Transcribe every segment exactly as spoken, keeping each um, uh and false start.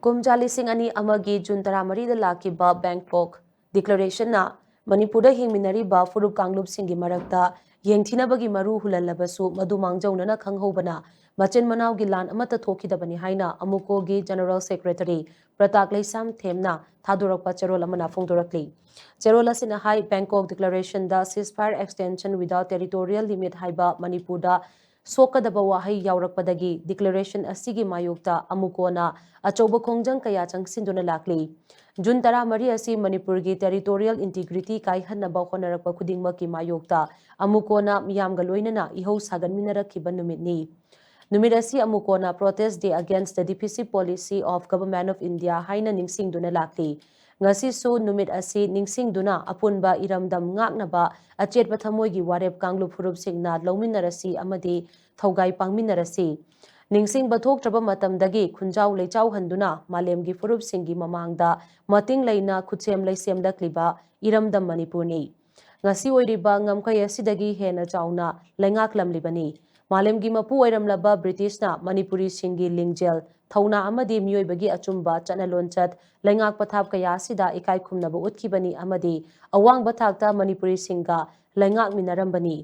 ꯀꯨꯝꯖꯥ ꯂꯤꯁꯤꯡ ꯑꯅꯤ ꯑꯃꯒꯤ ꯖꯨꯟ ꯇꯔꯥꯃꯔꯤꯗ ꯂꯥꯛꯈꯤꯕ ꯕꯦꯡꯀꯣꯛ ꯗꯤꯀ꯭ꯂꯔꯦꯁꯟꯅ ꯃꯅꯤꯄꯨꯔꯗ ꯍꯤꯡꯃꯤꯟꯅꯔꯤꯕ ꯐꯨꯔꯨꯞ ꯀꯥꯡꯂꯨꯞꯁꯤꯡꯒꯤ ꯃꯔꯛꯇ ꯌꯦꯡꯊꯤꯅꯕꯒꯤ ꯃꯔꯨ ꯍꯨꯜꯍꯜꯂꯕꯁꯨ, ꯃꯗꯨ ꯃꯥꯡꯖꯧꯅꯅ ꯈꯪꯍꯧꯕꯅ ꯃꯆꯤꯟ ꯃꯅꯥꯎꯒꯤ ꯂꯥꯟ ꯑꯃꯠꯇ ꯊꯣꯛꯈꯤꯗꯕꯅꯤ ꯍꯥꯏꯅ ꯑꯃꯨꯀꯣꯒꯤ ꯖꯦꯅꯔꯦꯜ ꯁꯦꯀ꯭ꯔꯦꯇꯔꯤ ꯄ꯭ꯔꯇꯥꯛ ꯂꯩꯁꯥꯝ ꯊꯦꯝꯅ ꯊꯥꯗꯣꯔꯛꯄ ꯆꯦꯔꯣꯜ ꯑꯃꯅ ꯐꯣꯡꯗꯣꯔꯛꯂꯤ꯫ ꯆꯦꯔꯣꯜ ꯑꯁꯤꯅ ꯍꯥꯏ, Bangkok ꯗꯤꯀ꯭ꯂꯔꯦꯁꯟꯗ ceasefire extension without territorial limit ꯍꯥꯏꯕ ꯃꯅꯤꯄꯨꯔꯗ ꯁꯣꯛꯀꯗꯕ ꯋꯥꯍꯩ ꯌꯥꯎꯔꯛꯄꯗꯒꯤ ꯗꯤꯀ꯭ꯂꯔꯦꯁꯟ ꯑꯁꯤꯒꯤ ꯃꯥꯌꯣꯛꯇ ꯑꯃꯨꯀꯣꯅ ꯑꯆꯧꯕ ꯈꯣꯡꯖꯪ ꯀꯌꯥ ꯆꯪꯁꯤꯟꯗꯨꯅ ꯂꯥꯛꯂꯤ꯫ ꯖꯨꯟ ꯇꯔꯥꯃꯔꯤ ꯑꯁꯤ ꯃꯅꯤꯄꯨꯔꯒꯤ territorial integrity ꯀꯥꯏꯍꯟꯅꯕ ꯍꯣꯠꯅꯔꯛꯄ ꯈꯨꯗꯤꯡꯃꯛꯀꯤ ꯃꯥꯌꯣꯛꯇ ꯑꯃꯨꯀꯣꯅ ꯃꯤꯌꯥꯝꯒ ꯂꯣꯏꯅꯅ ꯏꯍꯧ ꯁꯥꯒꯠꯃꯤꯟꯅꯔꯛꯈꯤꯕ ꯅꯨꯃꯤꯠꯅꯤ꯫ ꯅꯨꯃꯤꯠ ꯑꯁꯤ ꯑꯃꯨꯀꯣꯅ Protest Day Against the Divisive Policy of Government of India ꯍꯥꯏꯅ ꯅꯤꯡꯁꯤꯡꯗꯨꯅ ꯂꯥꯛꯂꯤ꯫ ꯉꯁꯤꯁꯨ ꯅꯨꯃꯤꯠ ꯑꯁꯤ ꯅꯤꯡꯁꯤꯡꯗꯨꯅ ꯑꯄꯨꯟꯕ ꯏꯔꯝꯗꯝ ꯉꯥꯛꯅꯕ ꯑꯆꯦꯠꯄ ꯊꯃꯣꯏꯒꯤ ꯋꯥꯔꯦꯞ ꯀꯥꯡꯂꯨꯞ ꯐꯨꯔꯨꯞꯁꯤꯡꯅ ꯂꯧꯃꯤꯟꯅꯔꯁꯤ ꯑꯃꯗꯤ ꯊꯧꯒꯥꯏ ꯄꯥꯡꯃꯤꯟꯅꯔꯁꯤ꯫ ꯅꯤꯡꯁꯤꯡꯕ ꯊꯣꯛꯇ꯭ꯔꯕ ꯃꯇꯝꯗꯒꯤ ꯈꯨꯟꯖꯥꯎ ꯂꯩꯆꯥꯎꯍꯟꯗꯨꯅ ꯃꯥꯂꯦꯝꯒꯤ ꯐꯨꯔꯨꯞꯁꯤꯡꯒꯤ ꯃꯃꯥꯡꯗ ꯃꯇꯤꯡ ꯂꯩꯅ ꯈꯨꯠꯁꯦꯝ ꯂꯩꯁꯦꯝꯂꯛꯂꯤꯕ ꯏꯔꯝꯗꯝ ꯃꯅꯤꯄꯨꯔꯅꯤ꯫ ꯉꯁꯤ ꯑꯣꯏꯔꯤꯕ ꯉꯝꯈꯩ ꯑꯁꯤꯗꯒꯤ ꯍꯦꯟꯅ ꯆꯥꯎꯅ ꯂꯩꯉꯥꯛꯂꯝꯂꯤꯕꯅꯤ꯫ ꯃꯥꯂꯦꯝꯒꯤ ꯃꯄꯨ ꯑꯣꯏꯔꯝꯂꯕ ꯕ꯭ꯔꯤꯇꯤꯁꯅ ꯃꯅꯤꯄꯨꯔꯤꯁꯤꯡꯒꯤ ꯂꯤꯡꯖꯦꯜ, ꯊꯧꯅꯥ ꯑꯃꯗꯤ ꯃꯤꯑꯣꯏꯕꯒꯤ ꯑꯆꯨꯝꯕ ꯆꯠꯅ ꯂꯣꯟꯆꯠ, ꯂꯩꯉꯥꯛ ꯄꯊꯥꯞ ꯀꯌꯥ ꯑꯁꯤꯗ ꯏꯀꯥꯏ ꯈꯨꯝꯅꯕ ꯎꯠꯈꯤꯕꯅꯤ ꯑꯃꯗꯤ ꯑꯋꯥꯡꯕ ꯊꯥꯛꯇ ꯃꯅꯤꯄꯨꯔꯤꯁꯤꯡꯒ ꯂꯩꯉꯥꯛꯃꯤꯟꯅꯔꯝꯕꯅꯤ꯫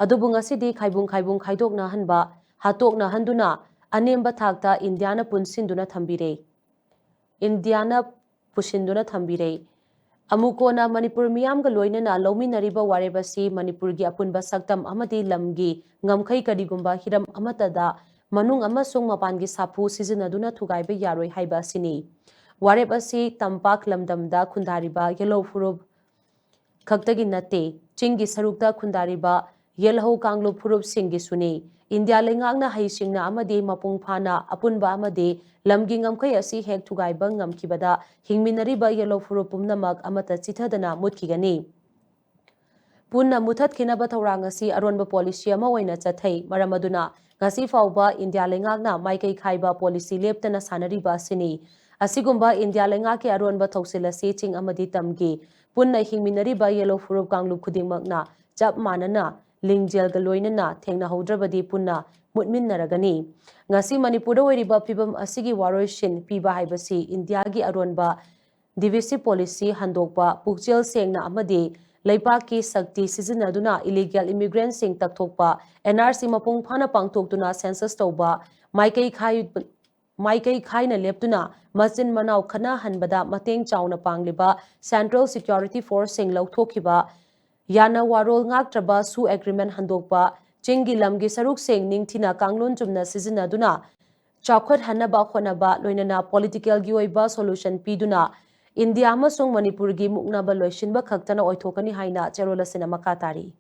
ꯑꯗꯨꯕꯨ ꯉꯁꯤꯗꯤ ꯈꯥꯏꯕꯨꯡ ꯈꯥꯏꯕꯨꯡ ꯈꯥꯏꯗꯣꯛꯅꯍꯟꯕ, ꯍꯥꯠꯇꯣꯛꯅꯍꯟꯗꯨꯅ ꯑꯅꯦꯝꯕ ꯊꯥꯛꯇ ꯏꯟꯗꯤꯌꯥꯅ ꯄꯨꯟꯁꯤꯟꯗꯨꯅ ꯊꯝꯕꯤꯔꯦ꯫ ꯏꯟꯗꯤꯌꯥꯅ ꯄꯨꯁꯤꯟꯗꯨꯅ ꯊꯝꯕꯤꯔꯦ꯫ ꯑꯃꯨꯀꯣꯅ ꯃꯅꯤꯄꯨꯔ ꯃꯤꯌꯥꯝꯒ ꯂꯣꯏꯅꯅ ꯂꯧꯃꯤꯟꯅꯔꯤꯕ ꯋꯥꯔꯦꯞ ꯑꯁꯤ ꯃꯅꯤꯄꯨꯔꯒꯤ ꯑꯄꯨꯟꯕ ꯁꯛꯇꯝ ꯑꯃꯗꯤ ꯂꯝꯒꯤ ꯉꯝꯈꯩ ꯀꯔꯤꯒꯨꯝꯕ ꯍꯤꯔꯝ ꯑꯃꯠꯇꯗ ꯃꯅꯨꯡ ꯑꯃꯁꯨꯡ ꯃꯄꯥꯟꯒꯤ ꯁꯥꯐꯨ ꯁꯤꯖꯤꯟꯅꯗꯨꯅ ꯊꯨꯒꯥꯏꯕ ꯌꯥꯔꯣꯏ ꯍꯥꯏꯕ ꯑꯁꯤꯅꯤ꯫ ꯋꯥꯔꯦꯞ ꯑꯁꯤ ꯇꯝꯄꯥꯛ ꯂꯝꯗꯝꯗ ꯈꯨꯟꯗꯥꯔꯤꯕ ꯌꯦꯜꯍꯧ ꯐꯨꯔꯨꯞ ꯈꯛꯇꯒꯤ ꯅꯠꯇꯦ, ꯆꯤꯡꯒꯤ ꯁꯔꯨꯛꯇ ꯈꯨꯟꯗꯥꯔꯤꯕ ꯌꯦꯜꯍꯧ ꯀꯥꯡꯂꯨꯞ ꯐꯨꯔꯨꯞꯁꯤꯡꯒꯤꯁꯨꯅꯤ꯫ ꯏꯟꯗꯤꯌꯥ ꯂꯩꯉꯥꯛꯅ ꯍꯩꯁꯤꯡꯅ ꯑꯃꯗꯤ ꯃꯄꯨꯡ ꯐꯥꯅ ꯑꯄꯨꯟꯕ ꯑꯃꯗꯤ ꯂꯝꯒꯤ ꯉꯝꯈꯩ ꯑꯁꯤ ꯍꯦꯛ ꯊꯨꯒꯥꯏꯕ ꯉꯝꯈꯤꯕꯗ ꯍꯤꯡꯃꯤꯟꯅꯔꯤꯕ ꯌꯦꯜꯍꯧ ꯐꯨꯔꯨꯞ ꯄꯨꯝꯅꯃꯛ ꯑꯃꯠꯇ ꯆꯤꯊꯗꯅ ꯃꯨꯠꯈꯤꯒꯅꯤ꯫ ꯄꯨꯟꯅ ꯃꯨꯊꯠꯈꯤꯅꯕ ꯊꯧꯔꯥꯡ ꯑꯁꯤ ꯑꯔꯣꯟꯕ ꯄꯣꯂꯤꯁꯤ ꯑꯃ ꯑꯣꯏꯅ ꯆꯠꯊꯩ꯫ ꯃꯔꯝ ꯑꯗꯨꯅ ꯉꯁꯤ ꯐꯥꯎꯕ ꯏꯟꯗꯤꯌꯥ ꯂꯩꯉꯥꯛꯅ ꯃꯥꯏꯀꯩ ꯈꯥꯏꯕ ꯄꯣꯂꯤꯁꯤ ꯂꯦꯞꯇꯅ ꯁꯥꯟꯅꯔꯤꯕ ꯑꯁꯤꯅꯤ꯫ ꯑꯁꯤꯒꯨꯝꯕ ꯏꯟꯗꯤꯌꯥ ꯂꯩꯉꯥꯛꯀꯤ ꯑꯔꯣꯟꯕ ꯊꯧꯁꯤꯜ ꯑꯁꯤ ꯆꯤꯡ ꯑꯃꯗꯤ ꯇꯝꯒꯤ ꯄꯨꯟꯅ ꯍꯤꯡꯃꯤꯟꯅꯔꯤꯕ ꯌꯦꯜꯍꯧ ꯐꯨꯔꯨꯞ ꯀꯥꯡꯂꯨꯞ ꯈꯨꯗꯤꯡꯃꯛꯅ ꯆꯞ ꯃꯥꯟꯅꯅ ꯂꯤꯡꯖꯦꯜꯒ ꯂꯣꯏꯅꯅ ꯊꯦꯡꯅꯍꯧꯗ꯭ꯔꯕꯗꯤ ꯄꯨꯟꯅ ꯃꯨꯠꯃꯤꯟꯅꯔꯒꯅꯤ꯫ ꯉꯁꯤ ꯃꯅꯤꯄꯨꯔꯗ ꯑꯣꯏꯔꯤꯕ ꯐꯤꯕꯝ ꯑꯁꯤꯒꯤ ꯋꯥꯔꯣꯏꯁꯤꯟ ꯄꯤꯕ ꯍꯥꯏꯕꯁꯤ ꯏꯟꯗꯤꯌꯥꯒꯤ ꯑꯔꯣꯟꯕ divisive policy ꯍꯟꯗꯣꯛꯄ, ꯄꯨꯛꯆꯦꯜ ꯁꯦꯡꯅ ꯑꯃꯗꯤ ꯂꯩꯕꯥꯛꯀꯤ ꯁꯛꯇꯤ ꯁꯤꯖꯤꯟꯅꯗꯨꯅ illegal immigrantꯁꯤꯡ ꯇꯛꯊꯣꯛꯄ, NRC ꯃꯄꯨꯡ ꯐꯥꯅ ꯄꯥꯡꯊꯣꯛꯇꯨꯅ census ꯇꯧꯕ, ꯃꯥꯏꯀꯩ ꯈꯥꯏ-, ꯃꯥꯏꯀꯩ ꯈꯥꯏꯅ ꯂꯦꯞꯇꯨꯅ ꯃꯆꯤꯟ ꯃꯅꯥꯎ ꯈꯠꯅꯍꯟꯕꯗ ꯃꯇꯦꯡ ꯆꯥꯎꯅ ꯄꯥꯡꯂꯤꯕ Central Security Forceꯁꯤꯡ ꯂꯧꯊꯣꯛꯈꯤꯕ, ꯌꯥꯅ ꯋꯥꯔꯣꯜ ꯉꯥꯛꯇ꯭ꯔꯕ ꯁꯨ agreement ꯍꯟꯗꯣꯛꯄ, ꯆꯤꯡꯒꯤ ꯂꯝꯒꯤ ꯁꯔꯨꯛꯁꯤꯡ ꯅꯤꯡꯊꯤꯅ ꯀꯥꯡꯂꯣꯟ ꯆꯨꯝꯅ ꯁꯤꯖꯤꯟꯅꯗꯨꯅ ꯆꯥꯎꯈꯠꯍꯟꯅꯕ ꯍꯣꯠꯅꯕ, ꯂꯣꯏꯅꯅ politicalꯒꯤ ꯑꯣꯏꯕ solution ꯄꯤꯗꯨꯅ ꯏꯟꯗꯤꯌꯥ ꯑꯃꯁꯨꯡ ꯃꯅꯤꯄꯨꯔꯒꯤ ꯃꯨꯛꯅꯕ ꯂꯣꯏꯁꯤꯟꯕ ꯈꯛꯇꯅ ꯑꯣꯏꯊꯣꯛꯀꯅꯤ ꯍꯥꯏꯅ ꯆꯦꯔꯣꯜ ꯑꯁꯤꯅ ꯃꯈꯥ ꯇꯥꯔꯤ꯫